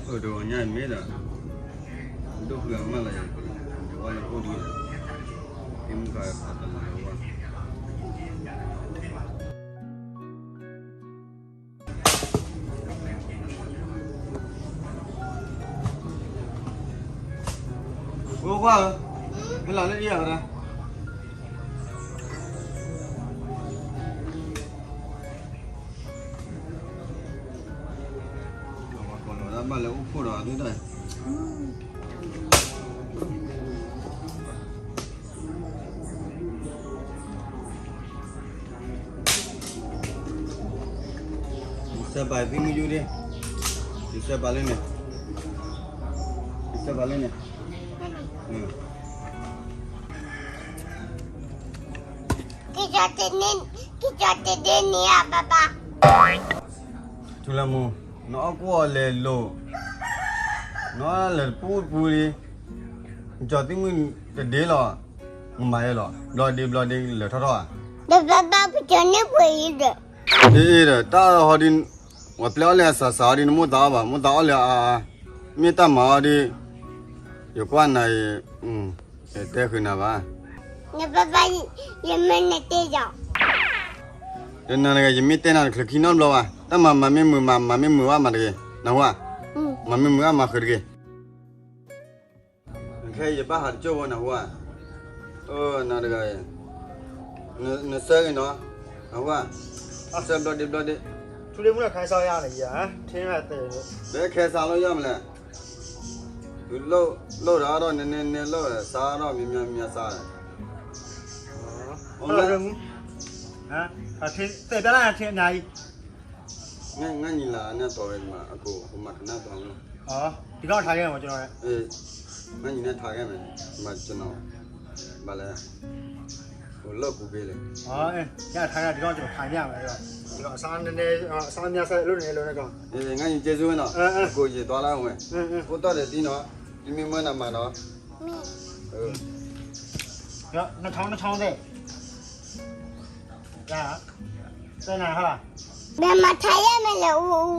အိၣ်တဂီၤညါမ့ၢ်ဒီး ဒိၣ်ဃုအမၢလီၤယၤ, ယဝဲလၢအိၣ်ဒံး, သ့ၣ်မုၣ်ခါခးတလးဝဲ, ဖိခွါဧၢ, ဟဲလီၤလၢအံၤအီၤဒီး ဘၣ်လဲၤအိၣ်ဖှိၣ်ဒီး ယဆဲးဘၣ်သံမုၢ်ယူဒ့, ယဆဲးဘၣ်လၢန့ၣ်, ယဆဲးဘၣ်လၢန့ၣ်, ကကၠီတဒ့န့ၣ်ဧါဘၣ်ဘၣ်, ထူလၢမူ, နအီၣ်ကွီၢ်လဲၤလိာ်, နလၢတပူၤတပူၤလံ, ကၠီသံမုၢ်တဒ့လီၤ, နမၤယဲလီၤ, ဘျီဒ့ဘျီဒ့လၢာ်ထီၣ်ထီၣ်ဧါ, ဒီးဘၣ်ဘၣ်ပကၠီန့ၣ်ပှဲၤအံၤဒီး, အ့ဒီး တၢ်ဟီဒ် ဝဲပျဲအီၣ်လၢအစးစးအီၤဒ် နမိၢ်သးအီၣ်ဘၣ်, မိၢ်သးအီၣ်လၢအအါ, မ့ၢ်တၢ်မၤအီၤဒ်, ယကွၢ်နၤအံၤ, ယတဲဃုာ်နၤဘၣ်, နဘၣ်ဘၣ်, ယမ့ၢ်နတဲယီၤ, တနၤတဂၤ ယမ့ၢ်တဲနၤတချုးခံနီတဘျီဘၣ်, တၢ်မၤမၤမ့ၢ်မုာ်မၤ မၤမ့ၢ်မုာ်ဘၣ်မၤတဂ့ၤ, နဟူဧါ, မၤမ့ၢ်မုာ်ဘၣ်မၤဃုာ်တဂ့ၤ ခဲအံၤယဘၣ်ဟးတကၠိၢ်ဖိနဟူဧါ, နၤတဂၤအံၤ, နဆၢဂ့ၤနီၤ, နဟူဧါ, ဆၢဘျီဒ့ဘျီဒ့, ထူလၢမူလၢခဲစါယါန့ၣ်ယါ, ထဲခဲစါလီၤယါမလဲၣ်, လိၣ်ဒီးအါထီၣ်နနဲနဲလိၣ်ဒီး စါထီၣ်မံၤမံၤမံၤစါ, သဲးပြားလၢထဲအနၤအံၤ, ငါညီလၢအနၢ်တီၤဝဲမး အကိးမၤကနၣ်တီၤမး, ဒီကီၢ်ထါကဲမး, ငါညီန့ၣ်ထါကဲမး, မၤကနီၤ, ဘၣ်လဲၣ်, အိၣ်လၢပူၤဘ့ၣ်လဲၣ်, ယထါကဲဒီကီၢ်ကနီၤခါညါမး, ဒီကီၢ်အစါနနဲနဲစါမံၤစါလိၣ်န့ၣ်လိၣ်န့ၣ်ကီး, ငါညီကဲဆူဝဲနီၤ, အကိးယံာ်တီၤလၢဝဲ, အိၣ်တီၢ်ဒီးသံနီၤ, တမ့ၢ်မၢနၤမၤဒီး, နထီနထီသ့ၣ် တဲနၤဟါ, ဘယ်မှာထိုင်ရမလဲ အူအူ,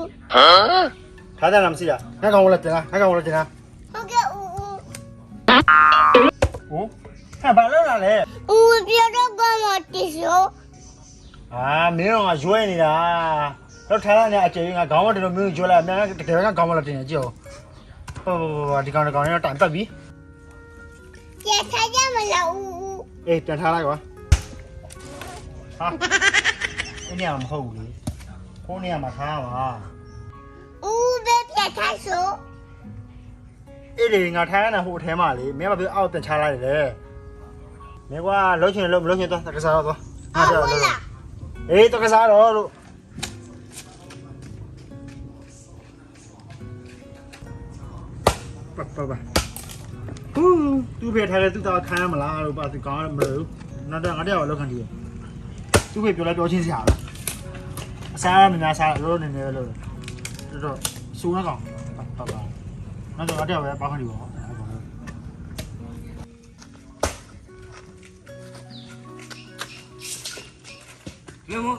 ထားတယ်လား မရှိတာ, ငါကောင်ဝင်လာတင်လား, ငါကောင်ဝင်လာတင်လား, ဟုတ်ကဲ့ အူအူ, အိ, ဟဲ့ ဘာလုပ်တာလဲ, အူအူ ပြောတော့ ကောင်းတော့ တည်ဆို, အာ မင်းတို့ ငါရွေးနေတာ, တော့ ထားတာနဲ့ အကျယ်ကြီး ငါခေါင်းမတင်လို့ မင်းတို့ရွေးလိုက်, မင်းတကယ်ပဲ ငါခေါင်းမလာတင်နေ ကြည့်ဦး, ဒီကောင် ဒီကောင်နဲ့တော့ တိုင်ပတ်ပြီ. ပြန်ထားကြမလား အူအူ, အေး ပြန်ထားလိုက်ကွာ, ဟာ, အဲ့နေရာမှာ မဟုတ်ဘူးလေ, ဟိုနေရာမှာ ထားရမှာ, အူအူ ပဲပြန်ထားဆို, အေးလေ ငါ ထားရတာ ဟိုအထဲမှာလေ, မင်း ဘာဖြစ် အောက် ပြန်ချလိုက်လဲ, မင်းကွာ လုပ်ချင်လို့ မလုပ်ချင်တော့ တကစားတော့ သွား, ငါ ပြော လုပ် အေး တကစားတော့လို့ ပပပ, ဟူ, သူ့ဖဲထားတဲ့ သူ့သား ခါမလားလို့ ပါ သူ ကောင်းမလို့, နောက်တော့ ငါ တယောက် လောက်ခံ ဒီ, သူ့ဖဲ ပြောလိုက် ပြောချင်းစရာပဲ, အစား များများ စား လို့ နေနေလို့, တော့ စိုး နောက် ကောင် ပပပ, နောက်တော့ ငါ တယောက် ပဲ ပါ ခံ ဒီ ပေါ့. မ့ၢ်မူ,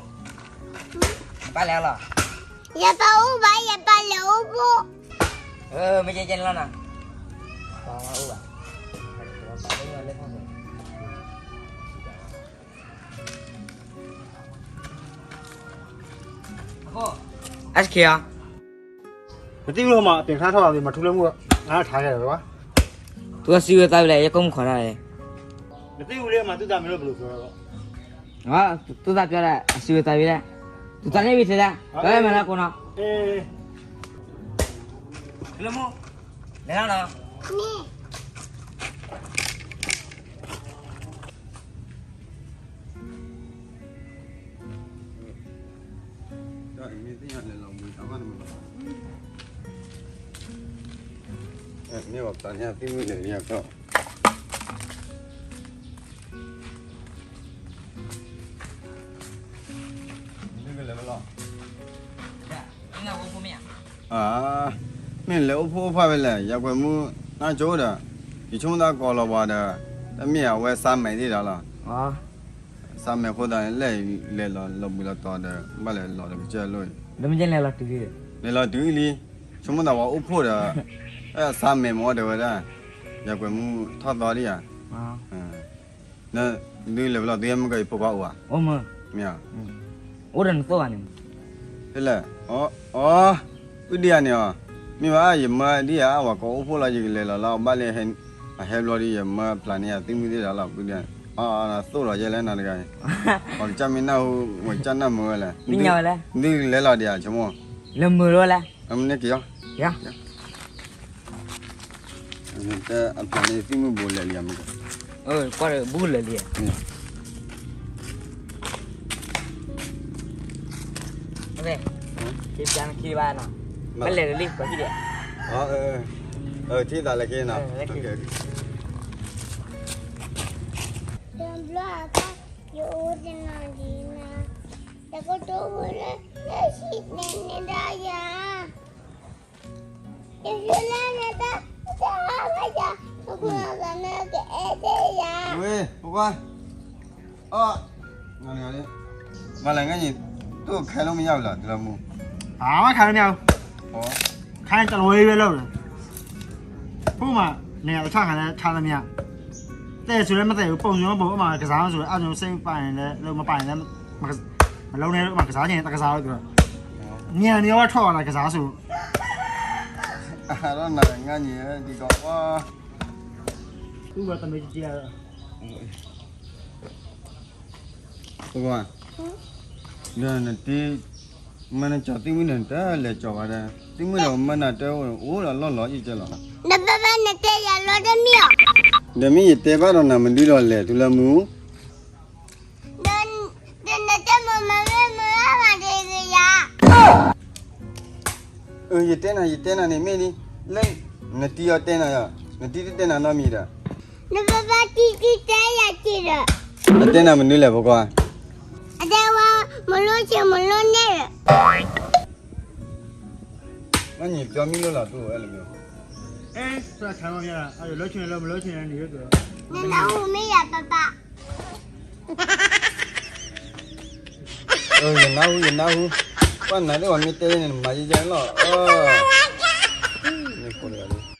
ပာ်လဲၣ်လီၤ, ယပာ်အိၣ်ဘၣ် ယပာ်လဲၤအိၣ်ဘိ, မ့ၢ်ကဲကဲန့ၣ်လီၤနီၤ, ပာ်အိၣ်ဘၣ်, အစခ့ဧါ, မသိဘူးမး တင်ခါထီၣ်မး ထူလၢမူ, ငါ ထားခဲ့တယ်ကွာ, သူက စည်းဝေးသွားပြီလဲၣ်, ယကိးမုၢ် ခေါ်ထားတယ်, မသိဘူးလေမး သူ့သားမင်းတို့ ဘယ်လိုပြောလဲ, သူ့သားပြောတာ အစည်းဝေးသွားပြီလဲၣ်, သူသားနေပြီ ထဲလဲၣ်, ဘယ်မှာလဲ ကိုနော်, ထူလၢမူ, လဲၤလာနော်. မ့ၢ်ဘၣ်သးန့ၣ် သံမုၢ်လၢာ်လံအကီၢ်, မ့ၢ်ကလဲၤဝဲလီၤ, မ့ၢ်နၢ်ဟူ အ မ့ၢ်လဲၤအိၣ်ဖှိၣ်အိၣ်ဖှိၣ်ဖဲလဲၣ် ယကွဲးမုၢ်နၢ်ကၠိဒီး ယဆိကမိၣ်သးကိးလီၤပှၤဒီး တမ့ၢ်အဝဲစးမဲာ်သ့ၣ်ဒီးလီၤ. စးမဲာ်အဃိသတးန့ၣ် လဲၤလဲၤလီၤလီၤဘှံးလီၤတီၤဒီး ဘၣ်လဲၤလီၤဒီးကစၢၢ်လိၣ်အံၤ လဲၤလီၤတုၤလံ ဆိကမိၣ်သးဝဲအိၣ်ဖှိၣ်ဒီး စးမဲာ်မ့ၢ်အီၤတဲဝဲဒၣ် ယကွဲးမုၢ်ထီၣ်သီဒ်ယၤ ဒုးလဲၤဝဲလီၤ သုဟဲမုၢ်ကီၢ်အံၤဖိခွါအိၣ်ဧါ, မ့ၢ်ဧါ, အိၣ်ဒီးနသိၣ်ဘၣ်န့ၣ်, ဖဲလဲၣ်, အ အ ပုၢ်ဒံဧါန့ၣ်အီၤ, မ့ၢ်ဘၣ်ယမၢဒ်ယၤ အဝဲကိးအိၣ်ဖှိၣ်လီၤ ယကလဲၤလီၤလီၤ ဘၣ်လၢ အဟဲဘျီဒ်ယမၢပျၢ်န့ၢ်ယသုမုၢ်သ့ၣ်ဒီးလီၤ ပုၢ်ဒံဧါန့ၣ်, အ သိၣ်လီၤယဲလဲၣ်နၤတဂၤန့ၣ်, ပှၤကစၢ်မ့ၢ်နၢ်ဟူ ဝဲကစၢ်နၢ်မုာ်ဝဲလဲၣ်, သုလဲၤလီၤဒံးဧါ ဆိကမိၣ်, လဲၤမုာ်လီၤလဲၣ်, မ့ၢ်န့ၣ်က့ၤအီၤ အပျၢ်န့ၢ်သုမုၢ်ဘိးလဲၤလံဧါမ့ၢ်, ကွၢ်ဒီးဘူၣ်လဲၤလံဧါ, မ့ၢ်လဲၤလံ ပှၤဟံၣ်ဒံး, ထံၣ်သးလဲၤခ့နီၤ, တဘျီအသး ယအိၣ်တနီၤဒံးနၤ, ယကတိၤဝဲလၢ လၢဟံၣ်န့ၣ်န့ၣ်ဒၣ်ယၤ ယဖျိလၢနတၢ် တၢ်ဟးဘၣ်ယၤ နကွၢ်လီၤနကအဲၣ်ဒၣ်ယၤ, ဝ့ၢ် ဖိခွါ, အီၣ်, မၤလဲၣ်ငါညီ, သူ့ကိုခဲလို့မရဘူးလား သူလည်းမူ, ဘာမှခါလို့မရဘူး, ခါရင်တလွဲရွေးလို့ ဘုမနေရာတစ်ခြားခံလဲခြားသမျှ, တဲ့ဆိုလည်းမတဲ့ဘူး ပုံစံမပုံအမကစားဆိုအဲ့လိုစိတ်ပါရင်လည်းလို့မပါရင်လည်းမလုံးနဲ့မကစားချင်တကစားလို့ပြော, ညံ့နေတော့ထွက်လာကစားဆို, အတော့နာငါညီဒီတော့ကွာ, သူ့ဘာတမီးကြီးရတော့ ပကွၢ်, ဒီးနတံၤ, မ့ၢ်နကၠီၤသံမုၣ်န့ၣ် တလဲၤကၠီၤဘၣ်ဒီး သံမုၣ်ဒီးမ့ၢ်နၤတဲအိၣ်လီၤလီၤအံၤကဲလီၤ, နဘၣ်ဘၣ်နတဲယၤလီၤတမံၤအီၤ, ဒီးမ့ၢ်ယတဲဘၣ်ဒီးနၤမနုၤဒီးလဲၤတုၤလၢမူ ဒီးနတဲမမမ့ၢ်မ့ၢ်အမၤတဂ့ၤယၤ, ယတဲနၤ ယတဲနၤန့ၣ်မ့ၢ်လံ, လၢ နတံၤအီၤတဲနၤယၤ, နတံၤတတဲနၤနီတမံၤဒီး, နဘၣ်ဘၣ်တံၤတံၤတဲယၤက့ၤဒီး, အတဲနၤမနုၤလဲၣ်ဖိခွါ, အတဲဝဲ မလိဆ့မလိနဲၣ်ဒီး ငါညီပြောမင်းလို့လားသူ့ကိုအဲ့လိုမျိုး, အဲ သူ့အချမ်းမများတာ အဲ့လိုလုပ်ချင်တယ်လို့မလုပ်ချင်တယ်နေရွေးပြော, နနဟူမင်းရပါပါ, ယနၢ်ဟူ ယနၢ်ဟူ, ပှၤနၤသ့ၣ်ဝဲမ့ၢ်တဲန့ၣ် မၤယဲယဲလီၤ, မ့ၢ်ကိးတဂၤလံ,